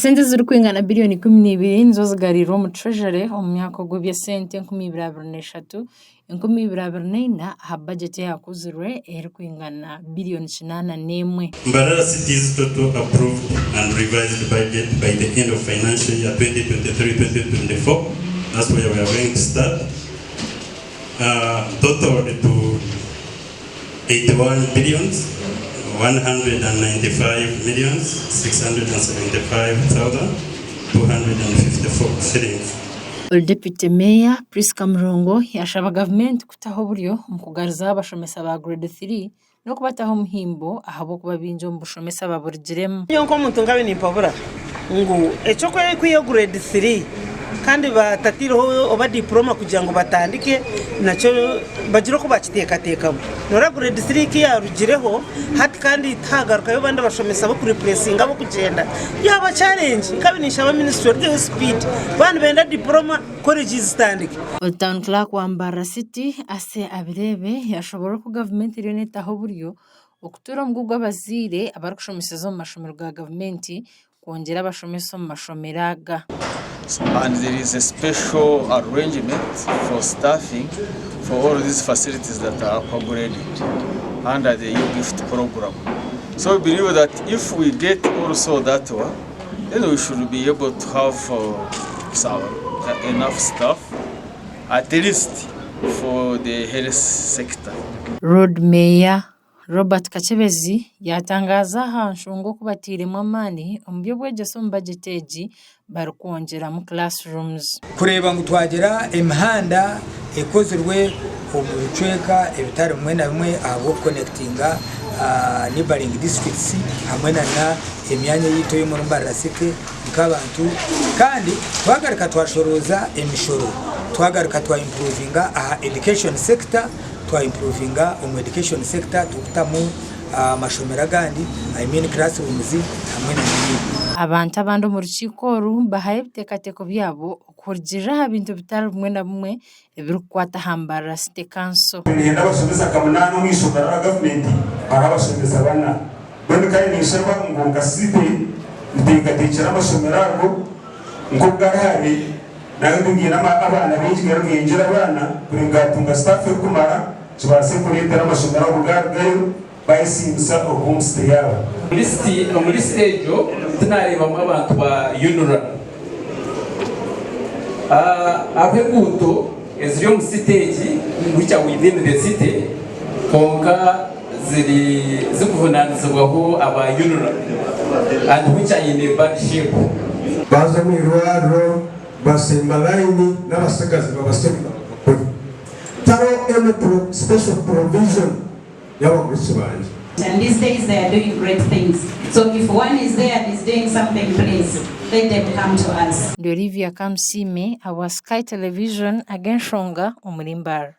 Esente ezirikwingana biriyoni 12 nizo zigariirwe omu Treasury omu mwaka ogw'eby'esente 2023, 2024 aha bajeti eyakuzirwe erikwingana biriyoni 81. Mbarara City's total approved and revised budget by the end of financial year 2023-2024, that's where we are going to start, totaled to 81 billions 195 millions 675,254 shillings. Deputy Meeya Prisca Murongo yaashaba gavumenti kutaho oburyo omu kugaruzaho abashomesa ba Grade 3 n'okubataho omuhimbo ahabw'okuba baingi omu bushomesa baburugiremu. Nyowe nk'omuntu nkabe nimpabura ngu eky'okwihayo grade 3 kandi batataireho oba diploma kugira ngu batandike nakyo bagire oku bakiteekateekamu. Noreeba grade 3 ku yarugireho hati kandi tihagarukayo abandi bashomesa b'okurepuresinga ab'okugyenda yaaba challenge. Nkabe ninshaba ministry orugeho speed baaba nibenda diploma colleges zitandike. Town Clerk wa Mbarara City, Ase Abireebe yashoborora oku gavumenti eriyo neetaho oburyo okutuura omugugu gw'abazaire abarikushomeseza omu mashomero ga gavumenti kwongyera abashomesa omu mashomero aga. And there is a special arrangement for staffing for all these facilities that are upgraded under the UGIFT program. So we believe that if we get also that one, then we should be able to have some, enough staff at least for the health sector. Lord Mayor Robert Kakyebezi yatangaza aha nshonga oku batairemu amaani omu by'obwegyese omu bajeti egi barikwongyeramu classrooms. Kureeba ngu twagira emihanda ekozirwe omu bicweka ebitari bimwe na bimwe ahabw'okukonekitinga neighbouring districts hamwe nana emyanya eyaitu ey'omuri Mbarara City nk'abantu kandi twagaruka twashorooza emishoro twagaruka twa improvinga aha education sector twa improvinga omu education sector turikutamu amashomero agandi I mean classrooms hamwe na n'ebindi. Abantu abandi omu rukiiko oru bahayo ebiteekateeko byabo okurugiirira aha bintu bitari bimwe na bimwe ebirikukwata aha Mbarara City Council. Niinyenda abashomesa nka munaana omu ishomero ra gavumenti hariho abashomesa bana. Mbwenu kare ninshaba ngu nka city muteekateekyere amashomero ago nk'oku gari hare nari gaine abaana baingi gari nigaingira abaana kuri gaatunga sitaafu erikumara kibaase kureetera amashomero ago gaarugayo bayesiimisa okuba omu city yaabo. Omu lisiti egyo tinareebamu abantu ba UNRA. Hariho enguuto eziri omu city egi which are within the city kwonka ziri zikuvunanizibwaho aba UNRA and which are in a bad shape. Baaza omu irwariro basimba layini n'abatsigazi babasindika bakakora. Tariho any special provision y'abagurusi bangye. And these days they are doing great things so if one is there and is doing something please let them come to us. Ndi Olivia Kamusiime ahabwa Sky Television ag'enshonga omuri Mbarara.